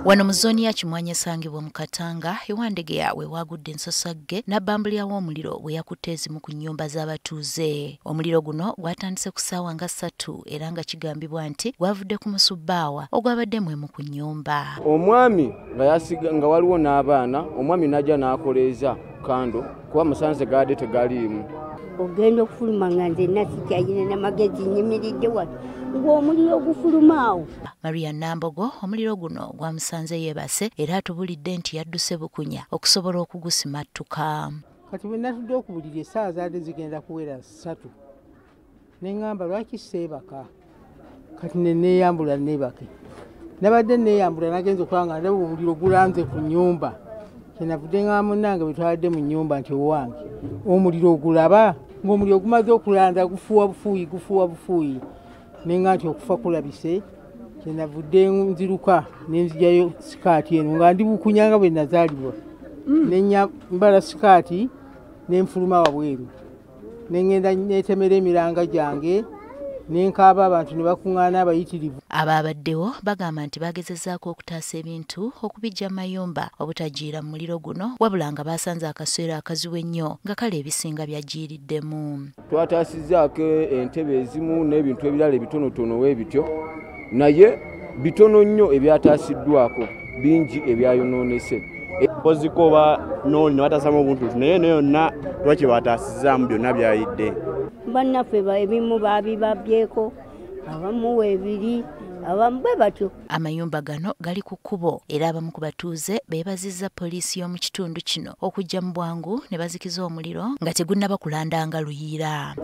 Wano mu zooni ya Kimwanya esangibwa mu Katanga, Ewandegeya we waagudde ensosagge n'abbambulya w'omuliro bwe yakutte ezimu ku nnyumba z'abatuuze. Omuliro guno gwatandise ku ssaawa nga 3 era nga kigambibwa nti gwavudde ku musubbaawa ogwabaddemu emu ku nnyumba. Omwami nga waliwo n'abaana, omwami n'ajja n'akoleeza kando kuba musanze gaadde tegaliimu. Ogenda okufuluma nga nze nasikyayina n'amagezi nnyimiridde wano ng'omuliro gufuluma awo. Maria Nambogo omuliro guno gwamusanze yeebase era atubulidde nti yadduse bukunya okusobola okugusimattuka. Kati bwe natudde okubulira essaawa zaadde zigenda kuwera 3 ne ŋŋamba lwaki seebaka, kati ne neeyambula neebake. Nabadde neeyambula nagenza okulaba nga ndaba omuliro gulanze ku nnyumba. Kyenavudde ŋŋamba munnange bwe twabadde mu nnyumba nti owange omuliro ogulaba, ng'omuliro gumaze okulanda gufuuwa bufuuyi gufuuwa bufuuyi. Nenga nti okufa kulabise, kyenavudde nziruka ne nzijayo sikaati eno nga ndi bukunya nga bwe nazaalibwa. Ne nnyambala sikaati ne nfuluma wabweru ne ŋŋenda neetemera emiranga gyange ne nkaaba abantu ne bakuŋŋaana abayitirivu. Abaabaddewo bagamba nti bagezezzaako okutaasa ebintu okubiggya mu mayumba obutajiira mu muliro guno, wabula nga basanze akaseera akazibu ennyo nga kale ebisinga byajiiriddemu. Twataasizzaako entebe ezimu n'ebintu ebirala ebitonotono webityo, naye bitono nnyo ebyataasiddwako, bingi ebyayonoonese. Mpoziko oba nooli ne bataasamu obuntu naye naye yonna lwaki bataasizaamu byonna byayidde. Bannaffe ebimu baabibabyeko, abamu weebiri, abamu bwe batyo. Amayumba gano gali ku kkubo era abamu ku batuuze beebazizza poliisi y'omu kitundu kino okujja mu bwangu ne bazikiza omuliro nga tegunnaba kulanda nga luyiira.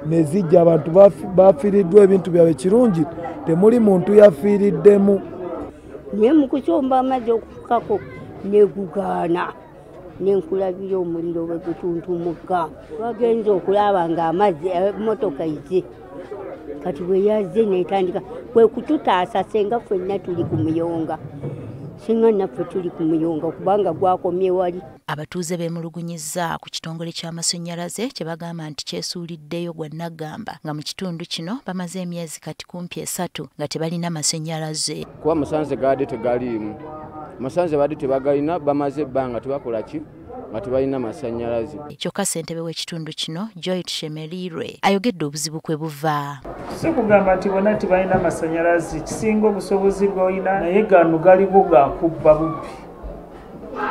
Ne zijja abantu bafiiriddwa ebintu byabwe, kirungi temuli muntu yafiiriddemu. Naye mu kusomba amazzi okufukako ne gugaana ne nkulabira omuliro bwe gutuntumuka. Bagenze okulaba ng'amazzi emmotoka izze, kati bwe yazze n'etandika kwe kututaasa senga ffenna tuli ku muyonga, singa naffe tuli ku muyonga kubanga gwakomye wali. Abatuuze beemulugunyizza ku kitongole ky'amasannyalaze kye bagamba nti kyesuuliddeyo gwa nnaggamba nga mu kitundu kino bamaze emyezi kati kumpi 3 nga tebalina masannyalaze. Kuba musanze gaadde tegaliimu, masanze badde tebagalina, bamaze ebbanga tebakola ki nga tebalina masannyalaze. Kyokka ssentebe w'ekitundu kino Joy Tushemerirwe ayogedde obuzibu kwe buva. Si kugamba nti bonna tebalina masannyalaze, kisinga obusobozi bw'olina, naye gano galiwo gakubba bubbi,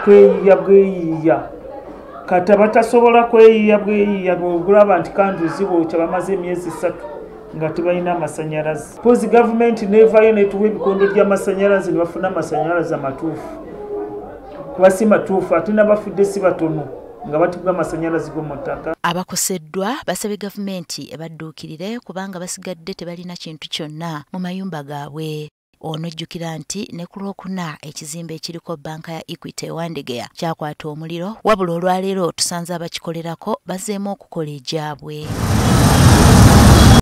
kweyiiya bweyiiya. Kati abatasobola kweyiiya bweyiiya bw'ogulaba nti kanduzi bookya bamaze emyezi 3 nga tebalina amasannyalaze. Mpozi gavumenti n'evaayo n'etuwa ebikondo by'amasannyalaze ne bafuna amasannyalaze amatuufu, kuba si matuufu ate n'abafudde si batono nga batibwa amasannyalaze g'omu ttaka. Abakoseddwa basabye gavumenti ebadduukirire kubanga basigadde tebalina kintu kyonna mu mayumba gaabwe. Ono ojjukira nti ne ku Lwokuna ekizimbe ekiriko bbanka ya Equity Ewandegeya kyakwata omuliro, wabula olwaleero tusanze abakikolerako bazzeemu okukola egyabwe.